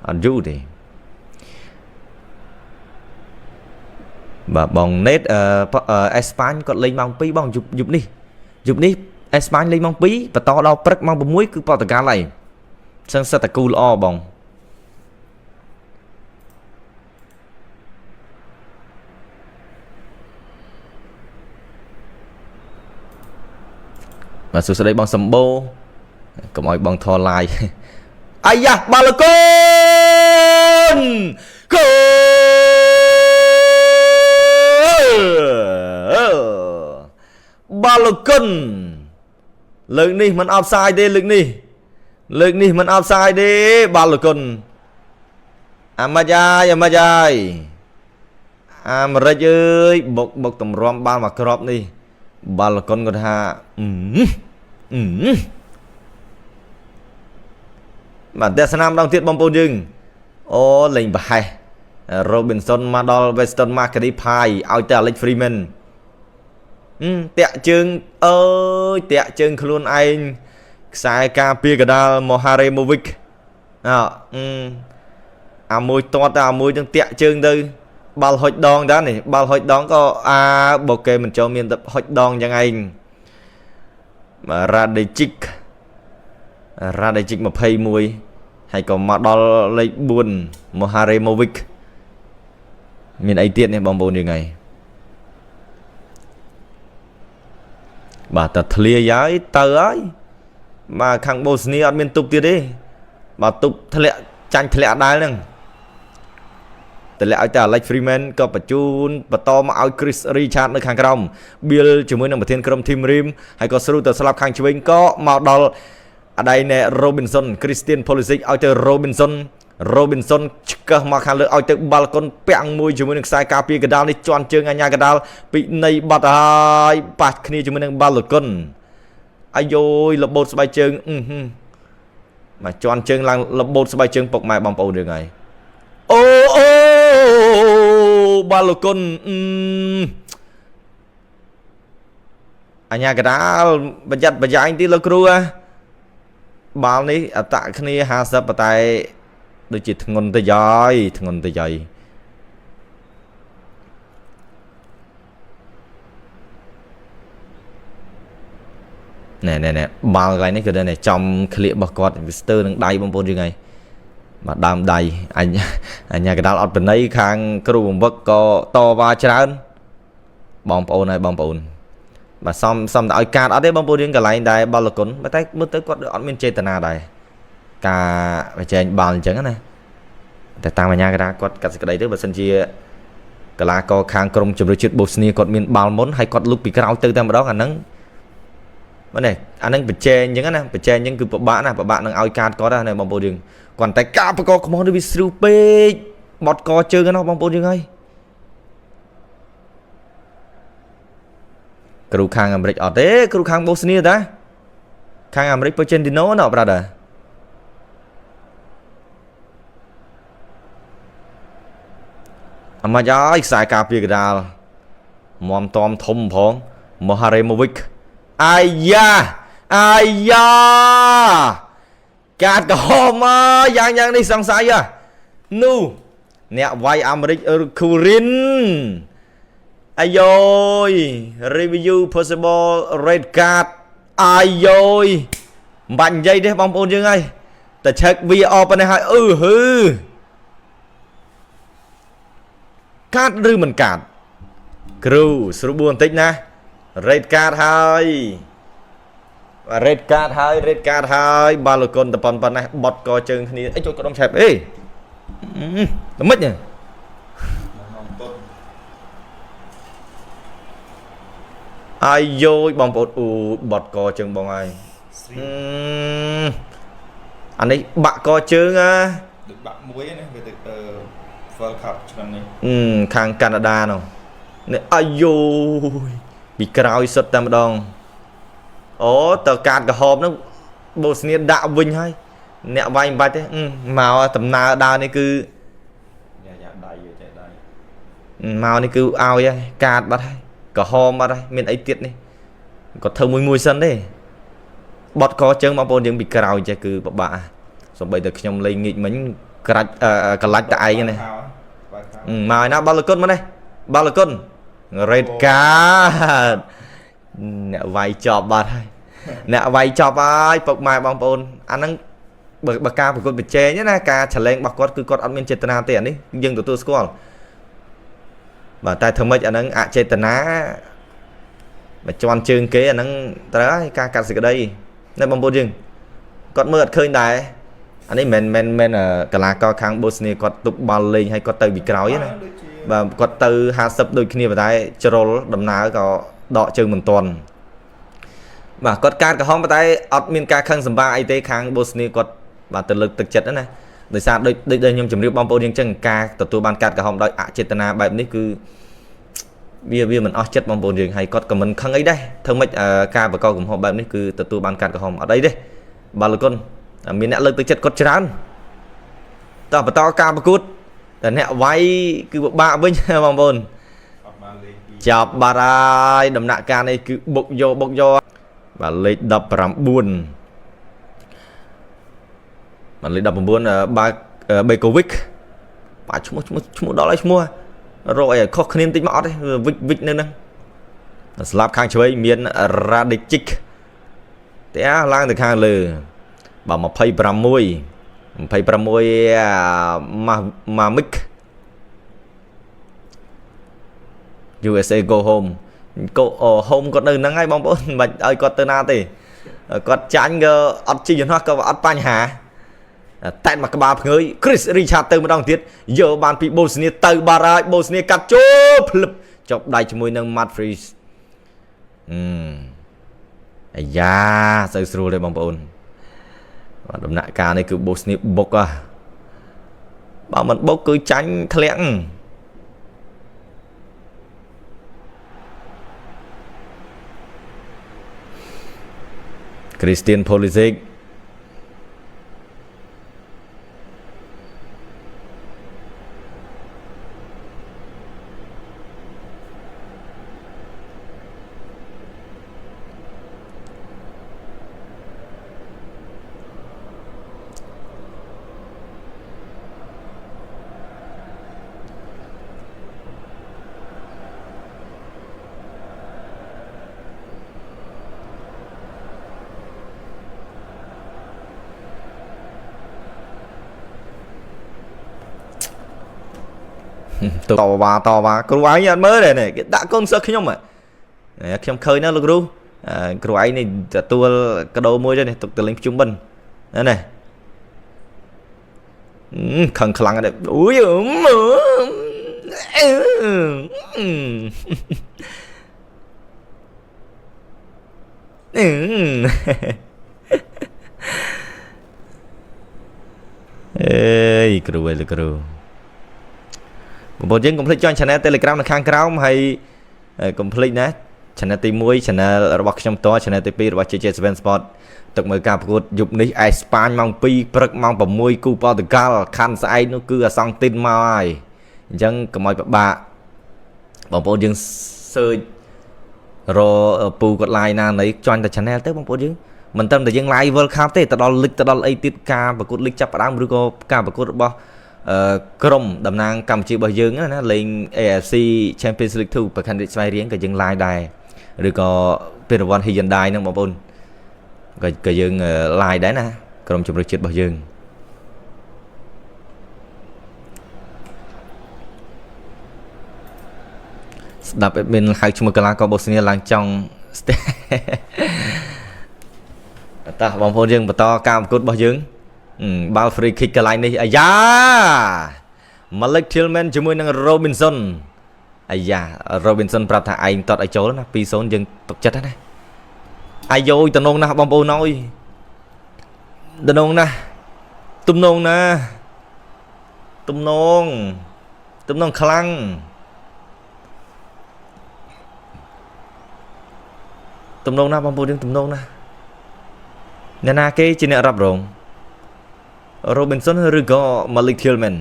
អត់យូរទេបាទបងណេតអឺអេស្ប៉ាញគាត់លេងម៉ោង2បងយប់យប់នេះយប់នេះអេស្ប៉ាញលេងម៉ោង2បន្តដល់ព្រឹកម៉ោង6គឺប៉ូទុយហ្គាល់ហើយសឹងសិតតែគូល្អបងបាទសួស្តីបងសម្បូរកុំឲ្យបងថឡាយអាយ៉ាបាល់កូនកូលបាល់គុនលើកនេះមិនអបសាយទេលើកនេះលើកនេះមិនអបសាយទេបាល់គុនអាម៉េចហើយអាម៉េចហើយអាមេរិកអើយបុកបុកតម្រាំបាល់មកក្របនេះបាល់គុនគាត់ថាអឺអឺបាទទស្សនាម្ដងទៀតបងប្អូនយើងអូលេងប្រហែស Robinson មកដល់ Weston McKennie ផាយឲ្យទៅ Alex Freeman តាក់ជើងអើយតាក់ជើងខ្លួនឯងខ្សែការពារកដាល Moharemovic អើអាមួយទាត់អាមួយនឹងតាក់ជើងទៅបាល់ហុចដងតានេះបាល់ហុចដងក៏អាបើគេមិនចូលមានតែហុចដងយ៉ាងឯងបាទ Radic Radic 21ហើយក៏មកដល់លេខ4 Moharemovic មានអីទៀតនេះបងប្អូនយើងហើយបាទតែធ្លាយហើយទៅហើយបាទខាងបូស្នីអត់មានទប់ទៀតទេបាទទប់ធ្លាក់ចាញ់ធ្លាក់ដែរហ្នឹងតម្លាក់ឲ្យតែ Alex Freeman ក៏បញ្ជូនបន្តមកឲ្យ Chris Richard នៅខាងក្រោមបៀលជាមួយនឹងប្រធានក្រុម Team Rim ហើយក៏ស្រួលទៅស្លាប់ខាងឆ្វេងក៏មកដល់អដៃណែ Robinson Christian Pulisic ឲ្យទៅ Robinson Robinson ឆ្កឹះមកខាងលើឲ្យទៅបាល់កុនពាំងមួយជាមួយនឹងខ្សែការពារកដាលនេះជន់ជើងអញ្ញាកដាលពីនៃបាត់ហើយប៉ះគ្នាជាមួយនឹងបាល់កុនអាយយរបូតស្បែកជើងអឺមកជន់ជើងឡើងរបូតស្បែកជើងពុកម៉ែបងប្អូនរឿងហើយអូអូបាល់កុនអញ្ញាកដាលប្រយ័ត្នប្រយែងទីលោកគ្រូហ៎បាល់នេះអតៈគ្នា50ប៉ុន្តែដូចជាធ្ងន់ទៅយាយធ្ងន់ទៅយាយណែណែណែបាល់កន្លែងនេះគឺតែចំក្លៀករបស់គាត់វាស្ទើរនឹងដៃបងប្អូនយើងហើយបាទដើមដៃអញអញ្ញាកដាលអត់បណៃខាងគ្រូបង្វឹកក៏តវ៉ាច្រើនបងប្អូនហើយបងប្អូនបាទសំសំតែឲ្យកាតអត់ទេបងប្អូនយើងកន្លែងដែរបាល់គុណតែមើលទៅគាត់អត់មានចេតនាដែរការបញ្ចេញបាល់អញ្ចឹងណាតែតាមអាញាកដាគាត់កាត់សេចក្តីទៅបើសិនជាកីឡាករខាងក្រុមជម្រើសជាតិបូស្នីគាត់មានបាល់មុនហើយគាត់លុកពីក្រោយទៅតែម្ដងអាហ្នឹងមែនទេអាហ្នឹងបញ្ចេញអញ្ចឹងណាបញ្ចេញអញ្ចឹងគឺពិបាកណាស់ពិបាកនឹងឲ្យកាតគាត់ណាបងប្អូនយើងគាត់តែការបកខ្មោះនេះវាស្រួលពេកបត់កជើងណាបងប្អូនយើងហើយគ្រូខាងអាមេរិកអត់ទេគ្រូខាងបូស្នីតាខាងអាមេរិកប៉ូចេនទីណូណ៎ប្រាដាអមយ៉ាយខ្សែការពារកដាលមមតំធំផងមហារេម៉ូវិកអាយ៉ាអាយ៉ាកាតក្រហមមកយ៉ាងយ៉ាងនេះសង្ស័យនោះអ្នកវាយអាមេរិកគូរិនអាយយ review possible red card អាយយមិនបាច់និយាយទេបងប្អូនយើងហើយតែឆែក VR ប៉ុណ្ណេះហើយអឺហឺកាតឬមិនកាតគ្រូស្រួលបួនបន្តិចណា red card ហើយ red card ហើយ red card ហើយបាល់គុណតប៉ុនប៉ុណ្ណេះបត់កជើងគ្នាអីចូលក្រុមឆែបអេល្មិចអាយយបងប្អូនអូបត់កជើងបងហើយអានេះបាក់កជើងអា ដូចបាក់មួយណាវាទៅ World Cup ឆ្នាំនេះ ខាងកាណាដានោះនេះអាយយពីក្រោយសុទ្ធតែម្ដងអូតើកាតក្រហមហ្នឹងបូស្នីដាក់វិញហើយអ្នកវាយមិនបាច់ទេមកដំណើរដើរនេះគឺ យ៉ាយ៉ាដៃចេះដៃ មកនេះគឺឲ្យហើយកាតបាត់ហើយក្រហមបាត់ហើយមានអីទៀតនេះគាត់ធ្វើមួយមួយសិនទេបត់កជើងបងប្អូនយើងពីក្រោយចេះគឺពិបាកសំបីតែខ្ញុំលេងងាកមិញ ក្រាច់កលាច់តែឯងនេះ បើខោ មកឯណាបាល់គុណមកនេះបាល់គុណ red card អ្នកវាយចប់បាត់ហើយអ្នកវាយចប់ហើយពុកម៉ែបងប្អូនអាហ្នឹងបើការប្រកួតប្រជែងណាការ challenge របស់គាត់គឺគាត់អត់មានចេតនាទេអានេះយើងទទួលស្គាល់បាទតែធ្វើម៉េចអាហ្នឹងអចេតនាបើជន់ជើងគេអាហ្នឹងត្រូវហើយការកាត់សេចក្តីណែបងប្អូនយើងគាត់មើលអត់ឃើញដែរអានេះមិនមែនមិនកីឡាករខាងបូស្នីគាត់ទប់បាល់លេងហើយគាត់ទៅពីក្រោយណា ដូចជា បាទគាត់ទៅ50ដូចគ្នាប៉ុន្តែជ្រុលដំណើរក៏ដកជើងមិនទាន់បាទគាត់កាតក្រហមប៉ុន្តែអត់មានការខឹងសម្បាអីទេខាងបូស្នីគាត់បាទទៅលើកទឹកចិត្តណាដោយសារដូចដូចខ្ញុំជម្រាបបងប្អូនយើងចឹងការទទួលបានកាតក្រហមដោយអចេតនាបែបនេះគឺវាមិនអស់ចិត្តបងប្អូនយើងហើយគាត់ក៏មិនខឹងអីដែរធ្វើម៉េចការបកកំហុសបែបនេះគឺទទួលបានកាតក្រហមអត់អីទេបាទលោកគុណមានអ្នកលើកទឹកចិត្តគាត់ច្រើនតោះបន្តការប្រកួតតែអ្នកវាយគឺពិបាកវិញបងប្អូន អត់បានលេងពី ចាប់បាត់ហើយដំណាក់កាលនេះគឺបុកយកបុកយកបាទលេខ19បាទលេខ19បាបេកូវិកបាទឈ្មោះឈ្មោះឈ្មោះដល់ហើយឈ្មោះរកអីខុសគ្នាបន្តិចមកអត់ទេវិចវិចនៅហ្នឹងស្លាប់ខាងឆ្វេងមានរ៉ាឌីជីកតែឡើងទៅខាងលើបាទ26 26ម៉ាមិក USA go home go home គាត់នៅហ្នឹងហើយបងប្អូនមិនបាច់ឲ្យគាត់ទៅណាទេគាត់ចាញ់ក៏អត់ជីយន្តហោះក៏អត់បញ្ហាតែមកក្បាលភ្ងើយ Chris Richard ទៅម្ដងទៀតយកបានពីបូស្នីទៅបារ៉ាយបូស្នីកាត់ចូលភ្លឹបចប់ដៃជាមួយនឹង Matt Freeze អឺអាយ៉ាសូវស្រួលទេបងប្អូនបាទដំណាក់កាលនេះគឺបូស្នីបុកហ่ะបើមិនបុកគឺចាញ់ធ្លាក់ Christian Pulisic តវ៉ាតវ៉ាគ្រូឯងអត់មើលទេនេះគេដាក់កូនសិស្សខ្ញុំខ្ញុំឃើញណាលោកគ្រូគ្រូឯងនេះទទួលកដោមួយទេនេះទុកទៅលេងភ្ជុំបិណ្ឌនេះខឹងខ្លាំងណាស់អូយអេយគ្រូអើយលោកគ្រូបងប្អូនយើងកុំភ្លេច join channel Telegram នៅខាងក្រោមហើយកុំភ្លេចណា channel ទី1 channel របស់ខ្ញុំផ្ទាល់ channel ទី2របស់ JJ7 Sport ទឹកមើលការប្រកួតយប់នេះអេស្ប៉ាញម៉ោង2ព្រឹកម៉ោង6គូប៉ូទុយហ្គាល់ខាន់ស្អែកនោះគឺអាសង់ទីនមកហើយអញ្ចឹងកុំឲ្យពិបាកបងប្អូនយើង search រពូគាត់ live ណាណី join តែ channel ទៅបងប្អូនយើងមិនត្រឹមតែយើង live World Cup ទេទៅដល់លិចទៅដល់អីទៀតការប្រកួតលិចចាប់ផ្ដើមឬក៏ការប្រកួតរបស់ក្រុមតំណាងកម្ពុជារបស់យើងណាលេង AFC Champions League 2ប្រខណ្ឌរាជស្វាយរៀងក៏យើង live ដែរឬក៏ពានរង្វាន់ Hyundai ហ្នឹងបងប្អូនក៏យើង live ដែរណាក្រុមជម្រើសជាតិរបស់យើងស្ដាប់ admin ហៅឈ្មោះកីឡាករបូស្នីឡើងចង់ស្ទះតោះបងប្អូនយើងបន្តការប្រកួតរបស់យើងបាល់ free kick កន្លែងនេះអាយ៉ា Malik Tillman ជាមួយនឹង Robinson អាយ៉ា Robinson ប្រាប់ថាឯងតត់ឲ្យចូលណា2-0យើងទុកចិត្តណាអាយយតំណងណាស់បងប្អូនអើយតំណងណាស់ទំនងណាទំនងទំនងខ្លាំងទំនងណាស់បងប្អូនយើងទំនងណាស់អ្នកណាគេជាអ្នករ៉ាប់រង Robinson ឬក៏ Malik Tillman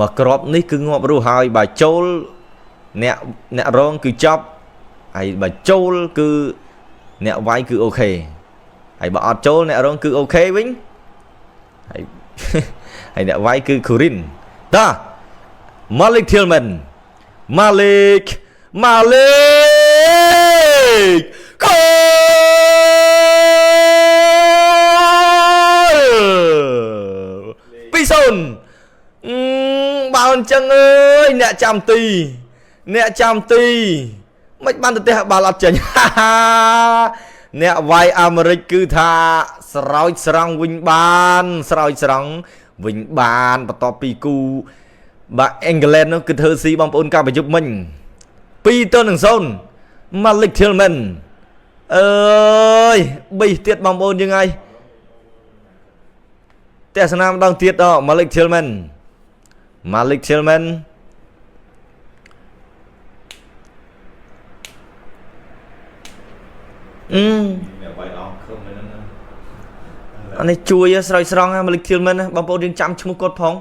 មកក្របនេះគឺងាប់រស់ហើយបើចូលអ្នកអ្នករងគឺចប់ហើយបើចូលគឺអ្នកវាយគឺ OK ហើយបើអត់ចូលអ្នករងគឺ OK វិញហើយ ហើយអ្នកវាយគឺគូរិនតា Malik Tillman Malik Malik គោល2-0អឺបើអញ្ចឹងអើយអ្នកចាំទីអ្នកចាំទីមិនបានទៅផ្ទះបាល់អត់ចេញ អ្នកវាយអាមេរិកគឺថាស្រោចស្រង់វិញបានស្រោចស្រង់វិញបានបន្ទាប់ពីគូបាទអេងក្លែននោះគឺធ្វើស៊ីបងប្អូនកាលប្រយុទ្ធមិញ2-0 Malik Tillman អើយប៊ីទៀតបងប្អូនយើងហើយទស្សនាម្ដងទៀតដល់ Malik Tillman Malik Tillman អឺ អ្នកវាយអស់ខឹមហ្នឹងណា អានេះជួយស្រោចស្រង់ Malik Tillman ណាបងប្អូនយើងចាំឈ្មោះគាត់ផង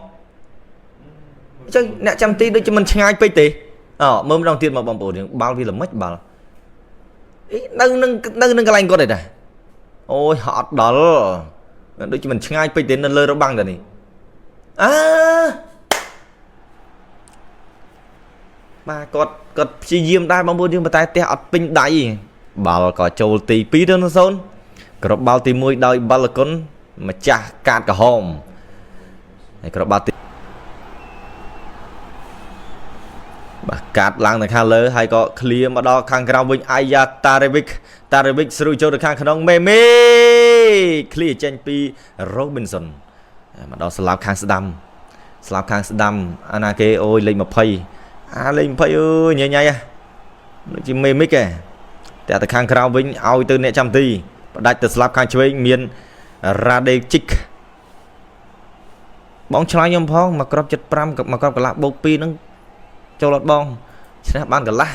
អញ្ចឹងអ្នកចាំទីដូចជាមិនឆ្ងាយពេកទេអូមើលម្ដងទៀតមកបងប្អូនយើងបាល់វាល្មិចបាល់អីនៅនឹងនៅនឹងកន្លែងគាត់ឯតាអូយហត់ដល់ដូចជាមិនឆ្ងាយពេកទេនៅលើរបាំងតានេះអើបាទគាត់គាត់ព្យាយាមដែរបងប្អូនយើងប៉ុន្តែផ្ទះអត់ពេញដៃបាល់ក៏ចូលទី2-0គ្រាប់បាល់ទី1ដោយបាល់គុណម្ចាស់កាតក្រហមហើយគ្រាប់បាល់ទីបាទកាត់ឡើងទៅខាងលើហើយក៏ឃ្លាមកដល់ខាងក្រៅវិញអាយ៉ាតារេវិកតារេវិកស្រួយចូលទៅខាងក្នុងមេមេឃ្លាចេញពីរ៉ូប៊ីនសុនមកដល់ស្លាប់ខាងស្ដាំស្លាប់ខាងស្ដាំអាណាគេអូយលេខ20អាលេខ20អើយញ៉ៃញ៉ៃដូចជាមេមិកឯងតែទៅខាងក្រៅវិញឲ្យទៅអ្នកចាំទីផ្ដាច់ទៅស្លាប់ខាងឆ្វេងមានរ៉ាដេជីកបងឆ្លើយខ្ញុំផងមកក្រប75មកក្របកន្លះបូក2ហ្នឹងចូលអត់បងឈ្នះបានកន្លះ